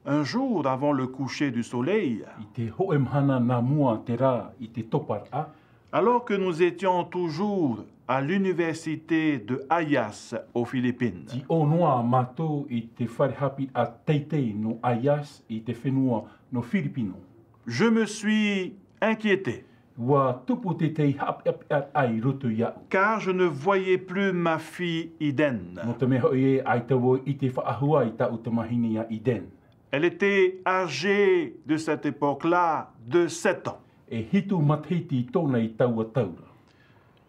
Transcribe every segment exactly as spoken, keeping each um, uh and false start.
Un jour, avant le coucher du soleil, I te hōʻē mahana nā mua te rā i te topa ra, alors que nous étions toujours à l'université de Ayas, aux Philippines, tei ʻō noa mātou i te fare haʻapiʻiraʻa teitei nō Ayas i te fenua nō Firipino. Je me suis inquiété, ʻUa tupu te haʻapeʻapeʻa i roto iāʻu. Car je ne voyais plus ma fille Eden. Nō te mea hoʻi ē, ʻaita vau i ʻite faʻahou i tāʻu tamahine ia Eden. Elle était âgée de cette époque-là de sept ans. E hitu matahiti tōna i taua tau ra.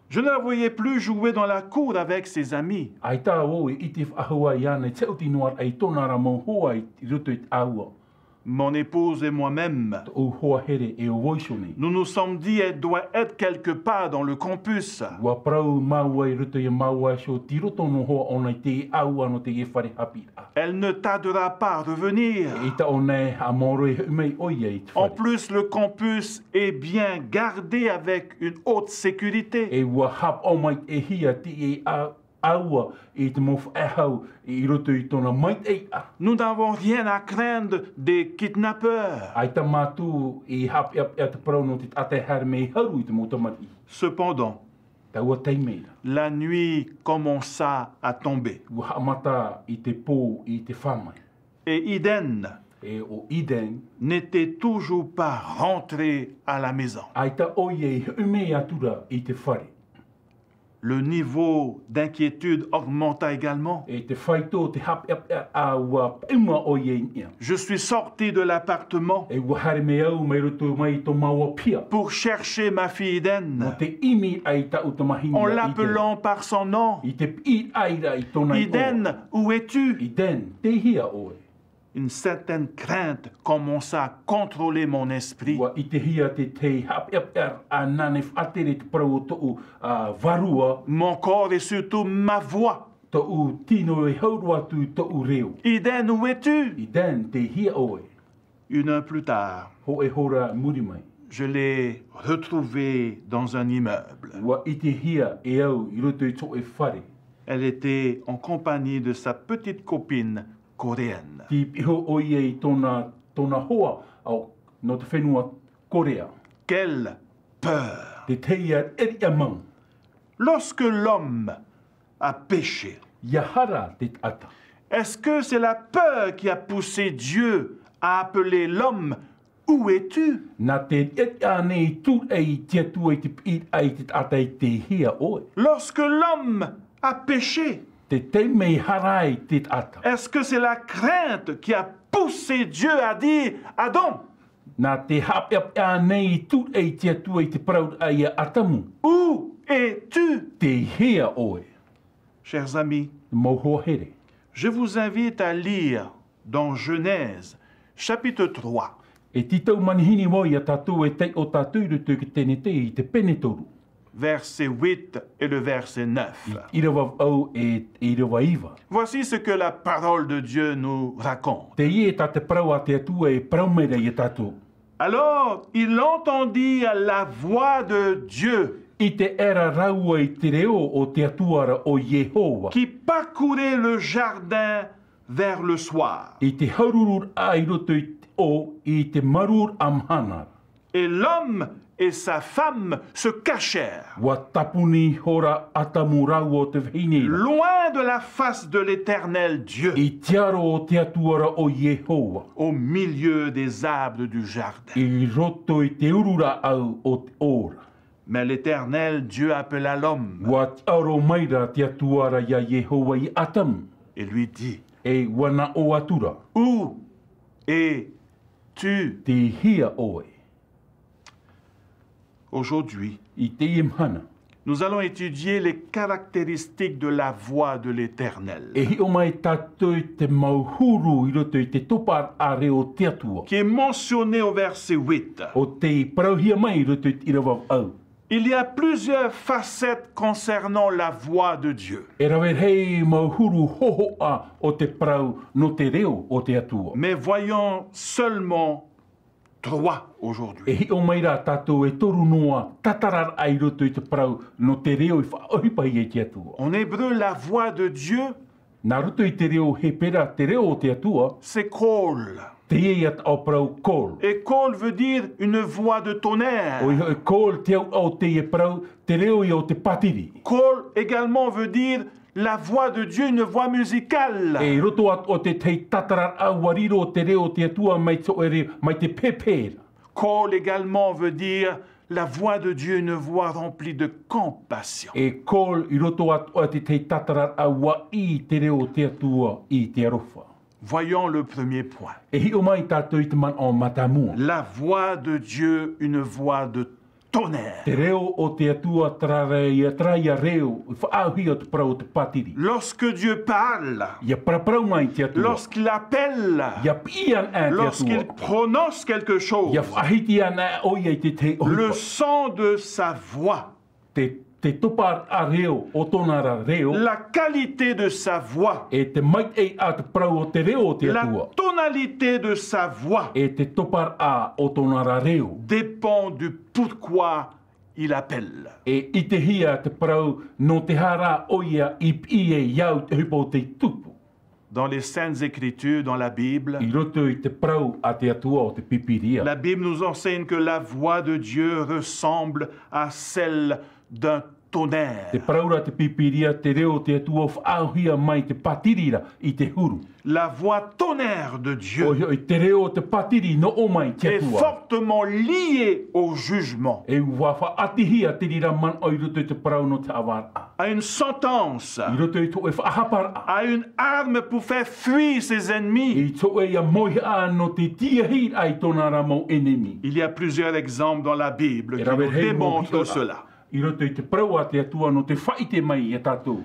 Je ne la voyais plus jouer dans la cour avec ses amis. ʻAita vau i ʻite faʻahou iāna i te ʻuti noa i tōna ra mau hoa i roto i te ʻāua. Mon épouse et moi-même, Tōʻu hoa here e ʻo vau iho nei. Nous nous sommes dit, elle doit être quelque part dans le campus. ʻUa parau māua i roto iā māua iho, tei roto noa hoʻi ʻōna i te ʻāua nō te fare haʻapiʻiraʻa. Elle ne tardera pas à revenir. ʻAita ʻōna e haʻamaoro e hoʻi mai ʻoia i te fare. En plus, le campus est bien gardé avec une haute sécurité. E ʻua haʻapaʻo maitaʻihia te ʻāua i te mau faʻehau i roto i tōna maitaʻi. Nous n'avons rien à craindre des kidnappeurs. ʻAita mātou i haʻapeʻapeʻa te parau nō te taʻata e haere mai haru i te mau tamariʻi. Cependant, Taua taime ra, la nuit commença à tomber. ʻUa haʻamata i te pō i te fā mai. Et Eden E ʻo Eden, n'était toujours pas rentré à la maison. ʻAita ʻoia i hoʻi mai atu ra i te fare. Le niveau d'inquiétude augmenta également. E te faito, te haʻapeʻapeʻa ʻua paʻuma ʻoia i niʻa. Je suis sorti de l'appartement E ʻua haere mai au mai roto mai i tō māua piha. Pour chercher ma fille Eden. Nō te ʻimi i tāʻu tamahine ia Eden. En l'appelant par son nom. I te piʻiraʻa i tōna iʻoa. Eden, où es-tu? Eden, tei hea ʻoe? Une certaine crainte commença à contrôler mon esprit. ʻUa ʻitehia te, te haʻapeʻapeʻa nāna e faʻatere te parau o tōʻu, ā, vārua. Mon corps et surtout ma voix. Tōʻu tino e hau roa atu i tōʻu reo. Eden, où es-tu? Eden, tei hea ʻoe? Une heure plus tard, Hōʻē hora i muri mai. Je l'ai retrouvée dans un immeuble. ʻUa ʻitehia e au i roto i te hōʻē fare. Elle était en compagnie de sa petite copine coréenne. Tei piha ʻoia i tōna, tōna hoa, ā, nō te fenua Korea. Quelle peur! Te tahi ʻeʻere mau. Lorsque l'homme a péché, ʻIa hara te taʻata. Est-ce que c'est la peur qui a poussé Dieu à appeler l'homme, où es-tu? Nā te ʻeʻere ānei i tūraʻi te Atua i te piʻiraʻa i te taʻata, tei hea ʻoe? Lorsque l'homme a péché, Te taime i hara ai te taʻata. Est-ce que c'est la crainte qui a poussé Dieu à dire, Adam? Nā te haʻapeʻapeʻa ānei i tūraʻi te Atua i te parauraʻa ia Atamu. Où es-tu? Tei hea ʻoe? Chers amis, Mau hoa here. Je vous invite à lire dans Genèse, chapitre trois, E tītau manihini vau ia tātou e taiʻo tātou i roto i te Tenete i te pene toru. Verset huit et le verset neuf. I, ʻīrava vaʻu e, e ʻīrava iva. Voici ce que la parole de Dieu nous raconte. Teie tā te parau a te Atua e parau mai ra ia tātou. Alors, ils entendirent la voix de Dieu ʻIte aʻera rāua i te reo o te Atua ra ʻo Iehova. Qui parcourait le jardin vers le soir. I te haururu ra i roto i te ʻō i te marū ra mahana. Et l'homme et sa femme se cachèrent. ʻUa tāpuni ihora Atamu rāua ʻo te vahine ra. Loin de la face de l'Éternel Dieu. I te aro o te Atua ra ʻo Iehova. Au milieu des arbres du jardin. I roto i te uru rāʻau o te ʻō ra. Mais l'Éternel Dieu appela l'homme. ʻUa tiʻaoro mai ra te Atua ra ia Iehova ia Atamu. Et lui dit, E ʻua nā ʻō atu ra. Où es-tu? Tei hea ʻoe? Aujourd'hui, I teie mahana. Nous allons étudier les caractéristiques de la voix de l'Éternel. E hiʻo mai tātou i te mau huru i roto i te topa reo o te Atua. Qui est mentionné au verset huit. ʻO tei parauhia mai i roto i te ʻīrava vaʻu. Il y a plusieurs facettes concernant la voix de Dieu. E rave rahi mau huru hōhoʻa o te parau nō te reo o te Atua. Mais voyons seulement trois aujourd'hui. E hiʻo mai ra tātou e toru noa tātararaʻa i roto i te parau nō te reo i faʻaʻohipahia e te Atua. En hébreu, la voix de Dieu Nā roto i te reo Hepera, te reo o te Atua, c'est Kol. Teie ia taʻo parau Kol. Et Kol veut dire une voix de tonnerre. ʻOia hoʻi, Kol, te auraʻa o teie parau, te reo ia o te pātiri. Kol également veut dire la voix de Dieu, une voix musicale. E i roto atoʻa te tahi tātararaʻa, ʻua riro te reo o te Atua mai te hōʻē reo, mai te pēpē ra. Kol également veut dire la voix de Dieu, une voix remplie de compassion. E Kol, i roto atoʻa te tahi tātararaʻa, ʻua ʻī te reo o te Atua i te aroha. Voyons le premier point. E hiʻo mai tātou i te manaʻo mātāmua. La voix de Dieu, une voix de tonnerre. Te reo o te Atua, terā ia, terā ia reo i faʻaauhia o te parau o te pātiri. Lorsque Dieu parle, ia paraparau mai te Atua, lorsqu'il appelle, ia piʻi ana te Atua, lorsqu'il prononce quelque chose, ia faʻahiti ana ʻoia i te tahi ʻohipa, le son de sa voix, te, te topa reo o tōna ra reo, la qualité de sa voix, e te maitaʻi a te parau o te reo o te Atua, la tonalité de sa voix, e te topa reo o tōna ra reo, dépend du pourquoi il appelle. E ʻitehia te parau nō te aha rā ʻoia i piʻi ai i te ʻohipa o tei tupu. Dans les Saintes Écritures, dans la Bible, i roto i te parau a te Atua o te Pīpīria, la Bible nous enseigne que la voix de Dieu ressemble à celle d'un tonnerre. Tē parau ra te Pīpīria, te reo o te Atua faʻaauhia mai te pātiri ra i te huru. La voix tonnerre de Dieu, ʻoia hoʻi, te reo o te pātiri nō ʻō mai te Atua, est fortement liée au jugement. E ʻua faʻaʻitehia te reira manaʻo i roto i te parau nō te haʻavāraʻa, à une sentence, i roto i te hōʻē faʻahaparaʻa, à une arme pour faire fuir ses ennemis. I te hōʻē ia mauhaʻa nō te tiahiraʻa i tōna ra mau ʻenemi. Il y a plusieurs exemples dans la Bible qui nous démontrent cela. E rave rahi mau hiʻoraʻa i roto i te parau a te Atua nō te faʻaʻite mai ia tātou.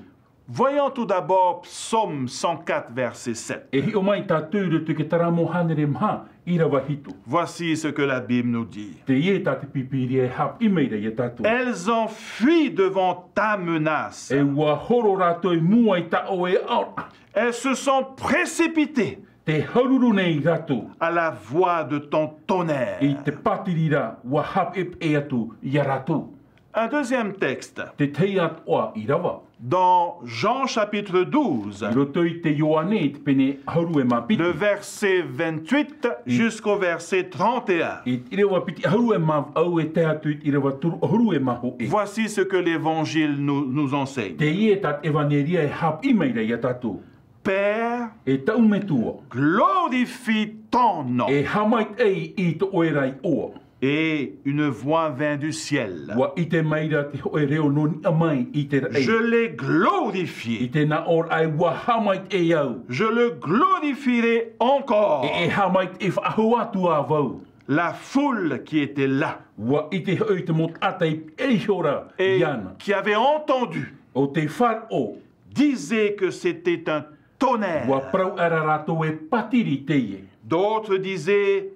Voyons tout d'abord Psaume cent quatre, verset sept. E hiʻo mai tātou i roto i te Taramo hānere maha, ʻīrava hitu. Voici ce que la Bible nous dit. Teie tā te Pīpīria e haʻapiʻi mai ra ia tātou. Elles ont fui devant ta menace. E ʻua horo rātou i mua i tā ʻoe aʻoraʻa. Elles se sont précipitées, tē hāuruuru nei rātou, à la voix de ton tonnerre. I te pātiri ra ʻua haʻapeʻepeʻe atu ia rātou. Un deuxième texte. Te tahi atoʻa ʻīrava. Dans Jean chapitre douze, i roto i te Ioane i te pene ʻahuru e mā piti, le verset vingt-huit jusqu'au verset trente et un. I te ʻīrava piti ʻahuru e mā vaʻu e tae atu i te ʻīrava toru ʻahuru e mā hōʻē. Voici ce que l'Évangile nous, nous enseigne. Teie tā te ʻEvaneria e haʻapiʻi mai ra ia tātou. Père, e tāʻu Metua, glorifie ton nom, e haʻamaitaʻi i tō ʻoe ra iʻoa. Et une voix vint du ciel. ʻUa ʻite mai ra te hōʻē reo nō niʻa mai i te raʻi. Je l'ai glorifié. I te nā ʻō ra ē, ʻua haʻamaitaʻi au. Je le glorifierai encore. E, e haʻamaitaʻi faʻahou atu ā vau. La foule qui était là, ʻua ʻite hoʻi te mau taʻata i iho ra iāna, et qui avait entendu, ʻo tē faʻaroʻo, disait que c'était un tonnerre. ʻUa parau ra rātou ē pātiri teie. D'autres disaient,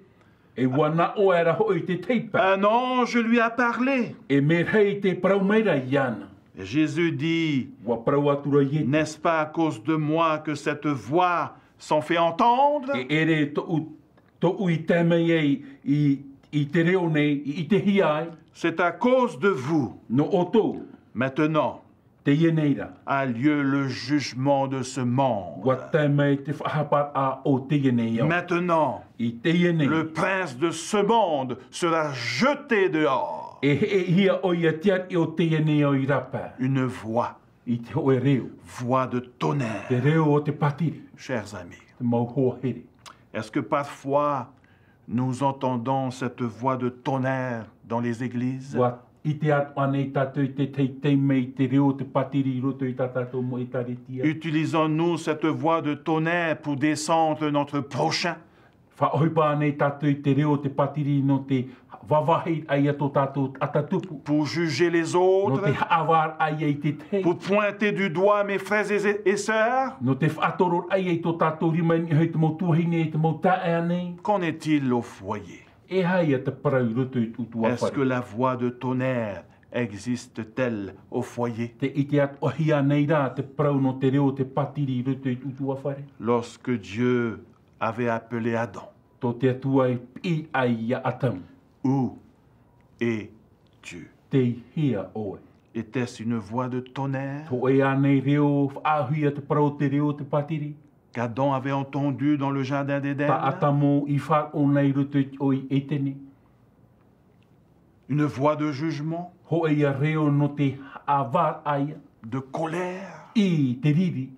e ʻua nā ʻō ra hoʻi te tahi pae, un ange lui a parlé. E merahi tē parau mai ra iāna. Et Jésus dit, ʻua parau atu ra Ietu, n'est-ce pas à cause de moi que cette voix s'est fait entendre? E ʻere tōʻu, tōʻu i tae mai ai i, i te reo nei, i ʻitehia ai. C'est à cause de vous. Nō ʻoutou. Maintenant, teie nei rā, a lieu le jugement de ce monde. ʻUa tae mai te faʻahaparaʻa o teie nei ao. Maintenant, i teie nei, le prince de ce monde sera jeté dehors. E heʻehia ʻoia te ariʻi o teie nei ao i rāpae. Une voix. I te hōʻē reo. Voix de tonnerre. Te reo o te pātiri. Chers amis, te mau hoa here, est-ce que parfois nous entendons cette voix de tonnerre dans les églises? ʻUa ʻite atoʻa nei tātou i te tahi taime i te reo o te pātiri i roto i tā tātou mau ʻētāretia? Utilisons-nous cette voix de tonnerre pour descendre notre prochain? Faʻaʻohipa ānei tātou i te reo o te pātiri nō te vāvāhiraʻa ia tō tātou taʻata tupu? Pour juger les autres? Nō te haʻavāraʻa ia i te tahi? Pour pointer du doigt mes frères et, et sœurs? Nō te faʻatororaʻa ia i tō tātou rima i niʻa i te mau tuahine, i te mau taeaʻe ānei? Qu'en est-il au foyer? E aha ia te parau i roto i te ʻutuāfare? Est-ce que la voix de tonnerre existe-t-elle au foyer? Tē ʻite atoʻahia nei rā te parau nō te reo o te pātiri i roto i te ʻutuāfare? Lorsque Dieu avait appelé Adam, tō te Atua i piʻi ai ia Atamu, où es-tu? Tei hea ʻoe? Était-ce une voix de tonnerre ? Hōʻē ānei reo faʻaauhia te parau o te reo o te pātiri? Qu'Adam avait entendu dans le jardin d'Éden ? Tā Atamu i faʻaroʻo nei i roto i te ʻō i Etene. Une voix de jugement ? Hōʻē ia reo nō te haʻavāraʻa ia. De colère ? I te riri.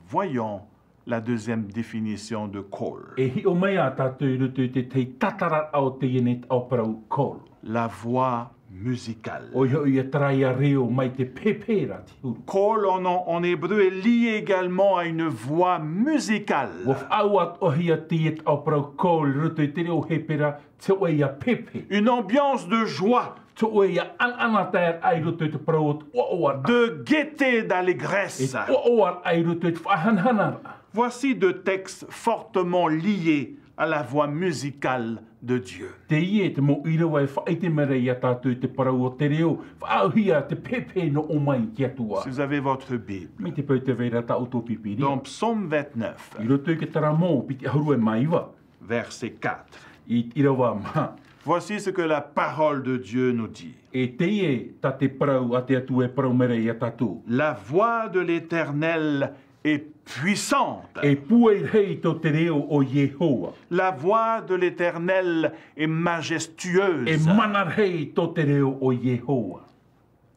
Voyons la deuxième définition de kol. E hiʻo mai ā tātou i roto i te tahi tātararaʻa o teie nei taʻo parau kol. La voix musicale. ʻOia hoʻi ia terā ia reo mai te pehepehe ra te huru. Kol en, en hébreu est lié également à une voix musicale. ʻUa faʻaau atoʻahia teie taʻo parau kol i roto i te reo Hepera, te hōʻē ia pehepehe. Une ambiance de joie. Te hōʻē ia ʻanaʻanataeraʻa i roto i te parau o te ʻoaʻoa. De gaieté, d'allégresse. E te ʻoaʻoa i roto i te faʻahanahanaraʻa. Voici deux textes fortement liés à la voix musicale de Dieu. Teie te mau ʻīrava e faʻaʻite mai ra ia tātou i te parau o te reo faʻaauhia, te pehepehe nō ʻō mai i te Atua. Si vous avez votre Bible. Mai te peu tē vai ra tā ʻoutou pīpīria. Dans Psaume vingt-neuf. I roto i te Taramo piti ʻahuru e mā iva. Verset quatre. I te ʻīrava maha. Voici ce que la parole de Dieu nous dit. E teie tā te parau a te Atua e parau mai ra ia tātou. La voix de l'Éternel est puissante. E pūai rahi tō te reo o Iehova. La voix de l'Éternel est majestueuse. E mana rahi tō te reo o Iehova.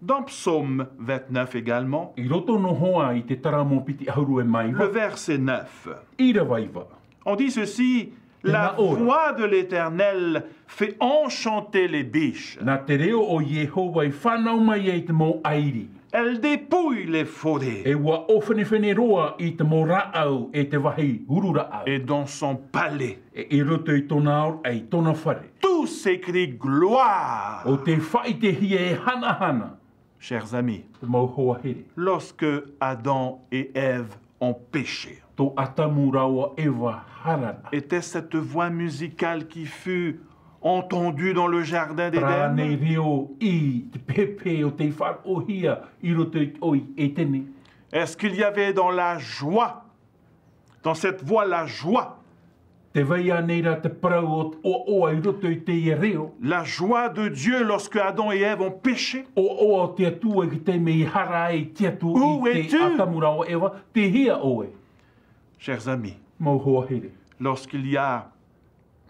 Dans Psaume vingt-neuf également, I roto noa i te Taramo piti ʻahuru e mā iva. Le verset neuf. ʻĪrava iva. On dit ceci, la voix de l'Éternel fait enchanter les biches. Nā te reo o Iehova i fānau mai ai te mau ʻairi. Elle dépouille les forêts. E ʻua ʻōfenefene roa i te mau rāʻau e te vāhi huru rāʻau. Et dans son palais, E i roto i tōna aoraʻi, tōna fare. Tous s'écrient gloire. ʻO tē faʻaʻitehia e hanahana. Chers amis, te mau hoa here. Lorsque Adam et Ève ont péché, Tō Atamu rāua Eva hara ra. Était-ce cette voix musicale qui fut entendue dans le jardin d'Éden ? Terā nei reo i te pehepehe ʻo tei faʻaroʻohia i roto i te ʻō i Etene. Est-ce qu'il y avait dans la joie Dans cette voix, la joie. Tē vai ānei ra te parau o te ʻoaʻoa i roto i teie reo? La joie de Dieu lorsque Adam et Ève ont péché. ʻOaʻoa o te Atua i te taime i hara ai te Atua i te Atamu rāua Eva, tei hea ʻoe? Chers amis, mau hoa here, lorsqu'il y a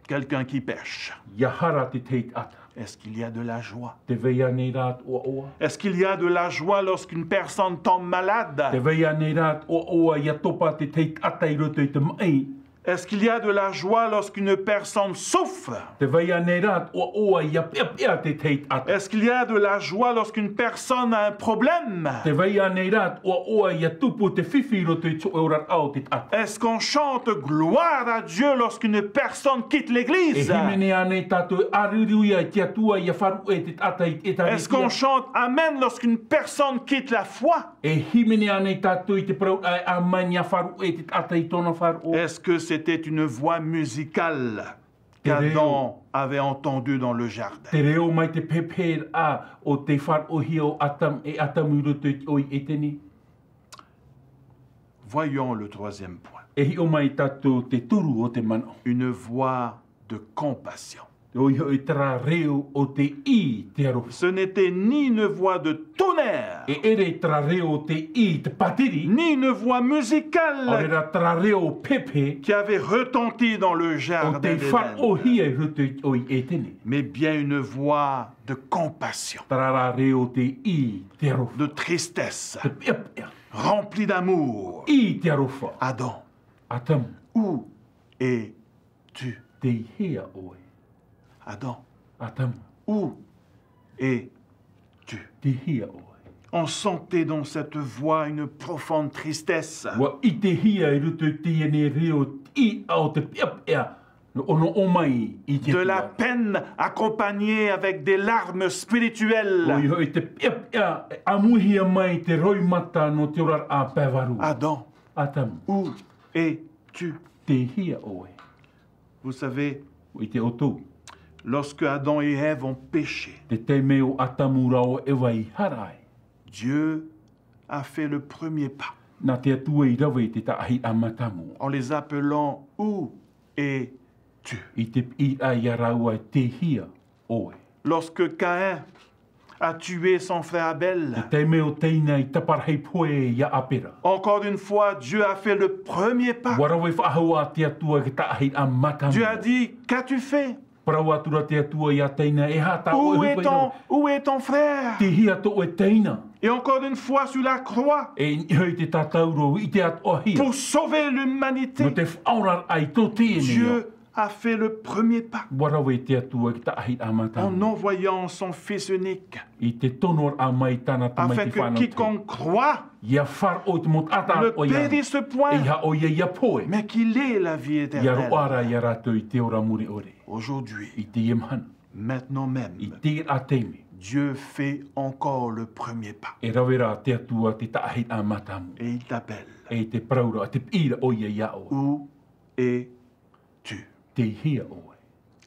quelqu'un qui pèche, ʻia hara te tahi taʻata, est-ce qu'il y a de la joie? Tē vai ānei ra te ʻoaʻoa? Est-ce qu'il y a de la joie lorsqu'une personne tombe malade? Tē vai ānei ra te ʻoaʻoa ʻia topa te tahi taʻata i roto i te maʻi? Est-ce qu'il y a de la joie lorsqu'une personne souffre? Tē vai ānei ra te ʻoaʻoa ʻia peʻapeʻa te tahi taʻata? Est-ce qu'il y a de la joie lorsqu'une personne a un problème? Tē vai ānei ra te ʻoaʻoa ʻia tupu te fifi i roto i te hōʻē oraraʻa o te taʻata? Est-ce qu'on chante gloire à Dieu lorsqu'une personne quitte l'église? E hīmene ānei tātou e ʻāruiruia i te Atua ʻia faʻaruʻe te taʻata i te ʻĒtārētia? Est-ce qu'on chante Amen lorsqu'une personne quitte la foi? E hīmene ānei tātou i te parau ʻāmeni ʻia faʻaruʻe te taʻata i tōna faʻaroʻo? Est-ce que c'était une voix musicale qu'Adam avait entendue dans le jardin? Te reo mai te pēpēraʻa ʻo tei faʻaroʻohia ʻo Atamu, e Atamu i roto i te ʻō i Etene. Voyons le troisième point. E hiʻo mai tātou te toru o te manaʻo. Une voix de compassion. ʻOia hoʻi terā reo ʻo te ʻī i te aroha. Ce n'était ni une voix de tonnerre, E ʻere terā reo ʻo te ʻī i te pātiri, ni une voix musicale ʻaore ra terā reo pēpē qui avait retenti dans le jardin d'Éden, ʻo tei faʻaroʻohia i roto i te ʻō i Etene. Mais bien une voix de compassion, Terā rā reo ʻo te ʻī i te aroha. De tristesse, Te peʻapeʻa. Remplie d'amour. ʻĪ i te aroha. Adam, Atamu. Où es-tu? Tei hea ʻoe? Adam, Atamu. Où es-tu? Tei hea ʻoe? On sentait dans cette voix une profonde tristesse. ʻUa ʻitehia i roto i teie nei reo te ʻī ʻo te peʻapeʻa nō ʻō mai i te Atua. De la peine accompagnée avec des larmes spirituelles. ʻOia hoʻi te peʻapeʻa e ʻāmuihia mai te roimata nō te oraraʻa pae vārua. Adam, Atamu. Où es-tu? Tei hea ʻoe? Vous savez, ʻUa ʻite ʻoutou, lorsque Adam et Ève ont péché, te taime ʻo Atamu rāua Eva i hara ai, Dieu a fait le premier pas. Nā te Atua i rave i te taʻahiraʻa mātāmua. En les appelant, où es-tu? I te piʻiraʻa ia rāua, tei hea ʻoe? Lorsque Caïn a tué son frère Abel. I te taime ʻo Taina i taparahi pohe iā Apera. Encore une fois, Dieu a fait le premier pas. ʻUa rave faʻahou ā te Atua i te taʻahiraʻa mātāmua. Dieu a dit, qu'as-tu fait? Parau atu ra te Atua iā Taina, e aha tā ʻoe i hupa i roto? Où est ton, où est ton frère? Tei hea tō ʻoe teina? Et encore une fois sur la croix, E i niʻa i te tātauro i te atoʻahia. Pour sauver l'humanité, Nō te faʻaoraraʻa i tō teie nei ao. Dieu a fait le premier pas. ʻUa rave te Atua i te taʻahiraʻa mātāmua. En envoyant son Fils unique. I te tonoraʻa mai tāna tamaiti fānau. Afin que quiconque croit ʻIa faʻaroʻo i te mau taʻata ʻo ia. Ne périsse point, ʻEiaha ʻo ia ʻia pohe. Mais qu'il ait la vie éternelle. ʻIa roaʻa rā ia rātou i te ora mure ʻore. Aujourd'hui, I teie mahana. Maintenant même, I teie taime. Dieu fait encore le premier pas. E rave ra te Atua te taʻahiraʻa mātāmua. Et il t'appelle. E te parau ra, te piʻi ra ʻo ia iā ʻoe. Où es-tu? Tei hea ʻoe?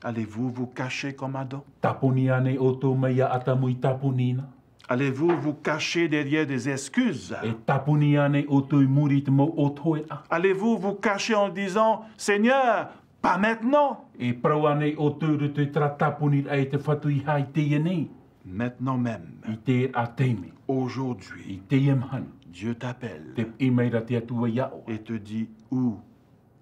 Allez-vous vous cacher comme Adam? Tāpuni ānei ʻoutou mai iā Atamu i tāpuni na? Allez-vous vous cacher derrière des excuses? E tāpuni ānei ʻoutou i muri i te mau ʻōtoheraʻa? Allez-vous vous cacher en disant, Seigneur, pas maintenant? E parau ānei ʻoutou i roto i terā tāpuniraʻa e te Fatu, ʻeiaha i teie nei? Maintenant même, I teie taime. Aujourd'hui, I teie mahana. Dieu t'appelle. Tē piʻi mai ra te Atua iā ʻoe. Et te dit, où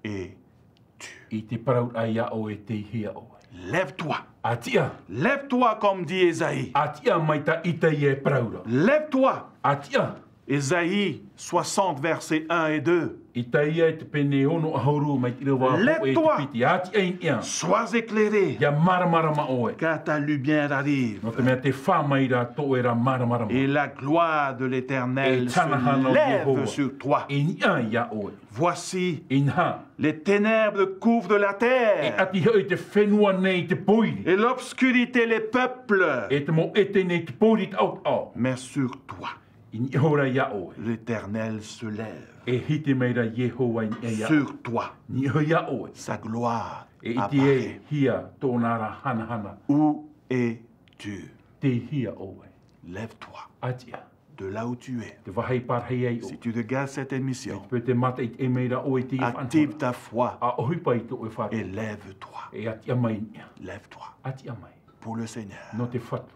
es-tu? I te parau ra iā ʻoe, tei hea ʻoe? Lève-toi. ʻA tiʻa. Lève-toi, comme dit Ésaïe. ʻA tiʻa mai tā Itaia e parau ra. Lève-toi. ʻA tiʻa. Ésaïe soixante, versets un et deux. Itaia i te pene ono ʻahuru mai te ʻīrava hōʻē e te piti. Lève-toi. ʻA tiʻa i niʻa. Sois éclairé. ʻIa māramarama ʻoe. Car ta lumière arrive. Nō te mea tē fā mai ra tō ʻoe ra māramarama. Et la gloire de l'Éternel se lève sur toi. E tāna hana o Iehova i niʻa iā ʻoe. Voici, Inaha. Les ténèbres couvrent la terre. E ʻati hoʻi te fenua nei i te pōiri. Et l'obscurité les peuples. E te mau ʻētene i te pōiri taʻotaʻo. Mais sur toi, I niʻa iho ra iā ʻoe. L'Éternel se lève. E hiti mai ra Iehova i niʻa iā ʻoe. Sur toi, I niʻa iho iā ʻoe. Sa gloire apparaît. E ʻitehia tōna ra hanahana. Où es-tu? Tei hea ʻoe? Lève-toi. ʻA tiʻa. De là où tu es. Te vāhi i pārahi ai ʻoe. Si tu regardes cette émission, Mai te peu tē mātaʻitaʻi mai ra ʻoe i teie faʻanahoraʻa. Active ta foi. ʻA ʻohipa i tō ʻoe faʻaroʻo. Et lève-toi. E ʻa tiʻa mai i niʻa. Lève-toi. ʻA tiʻa mai. Pour le Seigneur. Nō te Fatu.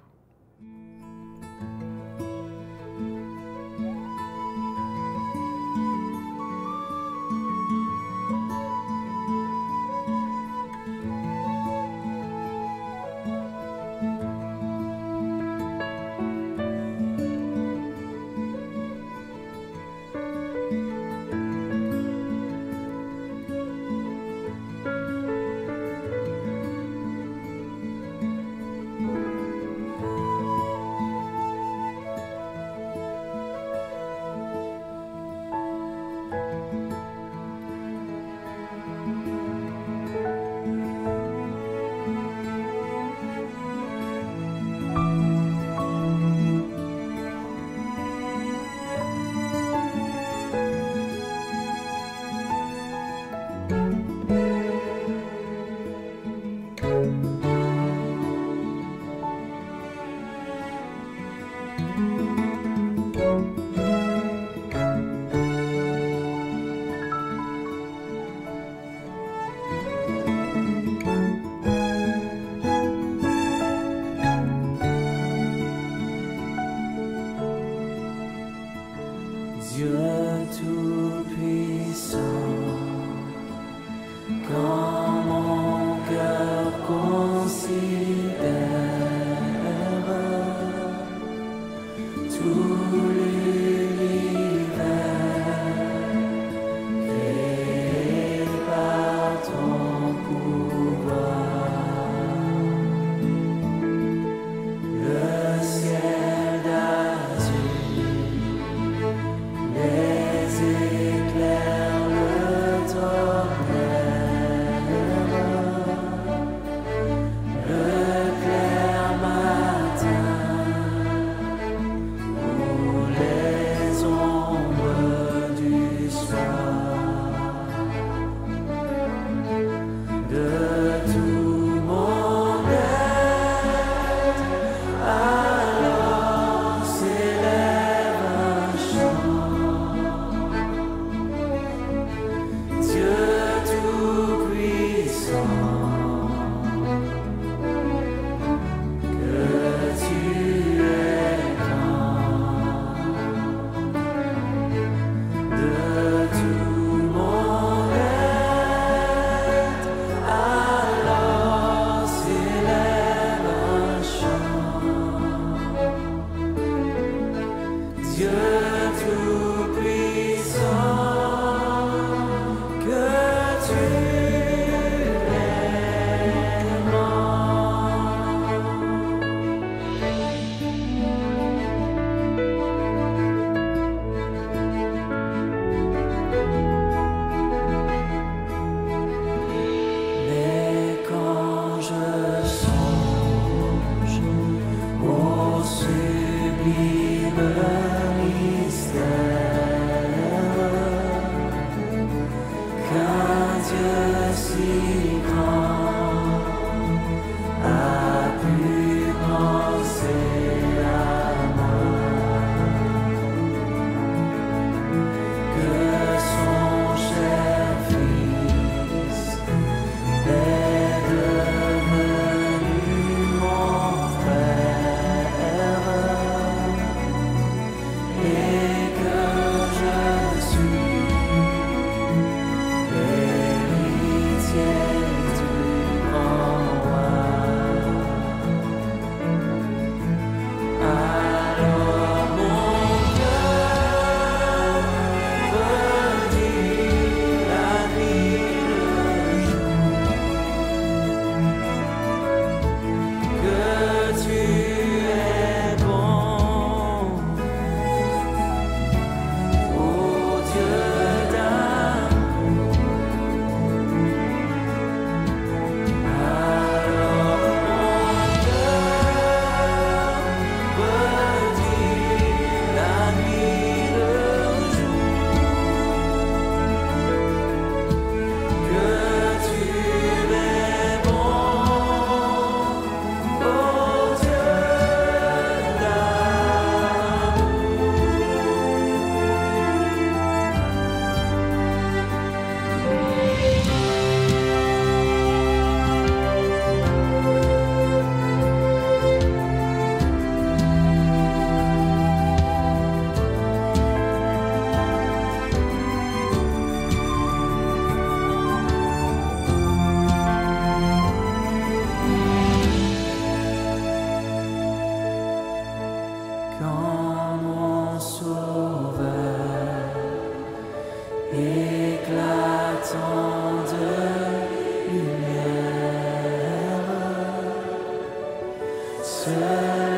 se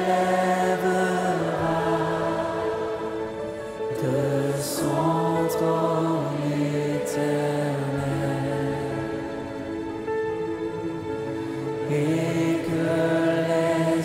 lèvera de son trône éternel et que les